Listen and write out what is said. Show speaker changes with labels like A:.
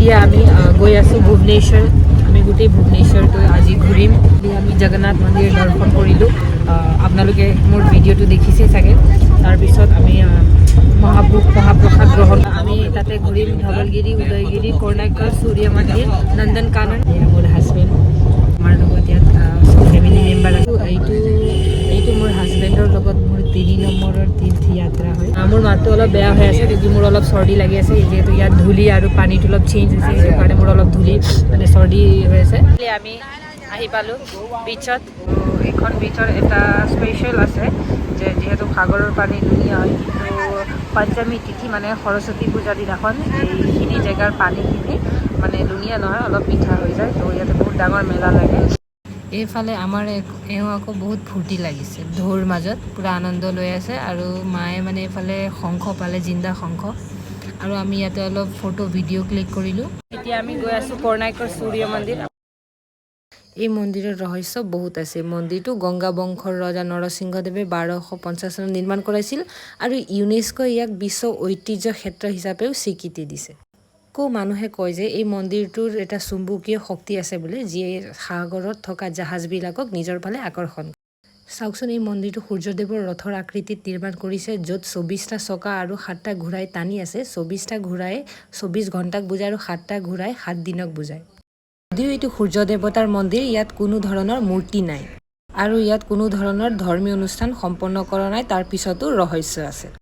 A: এতিয়া আমি গৈ আছোঁ ভুৱনেশ্বৰ। আমি গোটেই ভুৱনেশ্বৰটো আজি ঘূৰিম। আমি জগন্নাথ মন্দিৰ দৰ্শন কৰিলোঁ। আপোনালোকে মোৰ ভিডিঅ'টো দেখিছে চাগে। তাৰপিছত আমি মহাভোগ, মহাপ্ৰসাদ গ্ৰহণ। আমি তাতে ঘূৰিম ধৱলগিৰি, উদয়গিৰি, কোণাৰ্ক সূৰ্য মন্দিৰ, নন্দন কানন। এয়া মোৰ হাজবেণ্ড। আমাৰ লগত ইয়াত ফেমিলি মেম্বাৰ আছে। এইটো মোৰ হাজবেণ্ডৰ লগত মোৰ 3 নম্বৰৰ তীৰ্থযাত্ৰা হয়। মোৰ মাতটো অলপ বেয়া হৈ আছে যদি মোৰ অলপ চৰ্দি লাগি আছে, যিহেতু ইয়াত ধূলি আৰু পানীটো অলপ চেঞ্জ হৈছে, সেইটো কাৰণে মোৰ অলপ ধূলি মানে চৰ্দি হৈ আছে। আমি আহি পালোঁ বিচত। এইখন বিচৰ এটা স্পেচিয়েল আছে যে যিহেতু সাগৰৰ পানী ধুনীয়া হয়, কিন্তু পঞ্চমী তিথি মানে সৰস্বতী পূজা দিনাখন এইখিনি জেগাৰ পানীখিনি মানে ধুনীয়া নহয়, অলপ মিঠা হৈ যায়। তো ইয়াতে বহুত ডাঙৰ মেলা লাগে। এইফালে আমাৰ এওঁ আকৌ বহুত ফূৰ্তি লাগিছে, ঢৌৰ মাজত পূৰা আনন্দ লৈ আছে। আৰু মায়ে মানে এইফালে শংখ পালে, জিন্দা শংখ। আৰু আমি ইয়াতে অলপ ফটো, ভিডিঅ' ক্লিক কৰিলোঁ। এতিয়া আমি গৈ আছোঁ কোণাৰ্কৰ সূৰ্য মন্দিৰ। এই মন্দিৰৰ ৰহস্য বহুত আছে। মন্দিৰটো গংগা বংশৰ ৰজা নৰসিংহদেৱে 1250 চনত নিৰ্মাণ কৰাইছিল আৰু ইউনেস্কোই ইয়াক বিশ্ব ঐতিহ্য ক্ষেত্ৰ হিচাপেও স্বীকৃতি দিছে। আকৌ মানুহে কয় যে এই মন্দিৰটোৰ এটা চুম্বকীয় শক্তি আছে বোলে, যিয়ে সাগৰত থকা জাহাজবিলাকক নিজৰ ফালে আকৰ্ষণ কৰে। চাওকচোন, এই মন্দিৰটো সূৰ্যদেৱৰ ৰথৰ আকৃতিত নিৰ্মাণ কৰিছে, য'ত 24টা চকা আৰু সাতটা ঘোঁৰাই টানি আছে। 24টা ঘোঁৰাই 24 ঘণ্টাক বুজায় আৰু সাতটা ঘোঁৰাই 7 দিনক বুজায়। যদিও এইটো সূৰ্য দেৱতাৰ মন্দিৰ, ইয়াত কোনো ধৰণৰ মূৰ্তি নাই আৰু ইয়াত কোনো ধৰণৰ ধৰ্মীয় অনুষ্ঠান সম্পন্ন কৰা নাই। তাৰ পিছতো ৰহস্য আছে।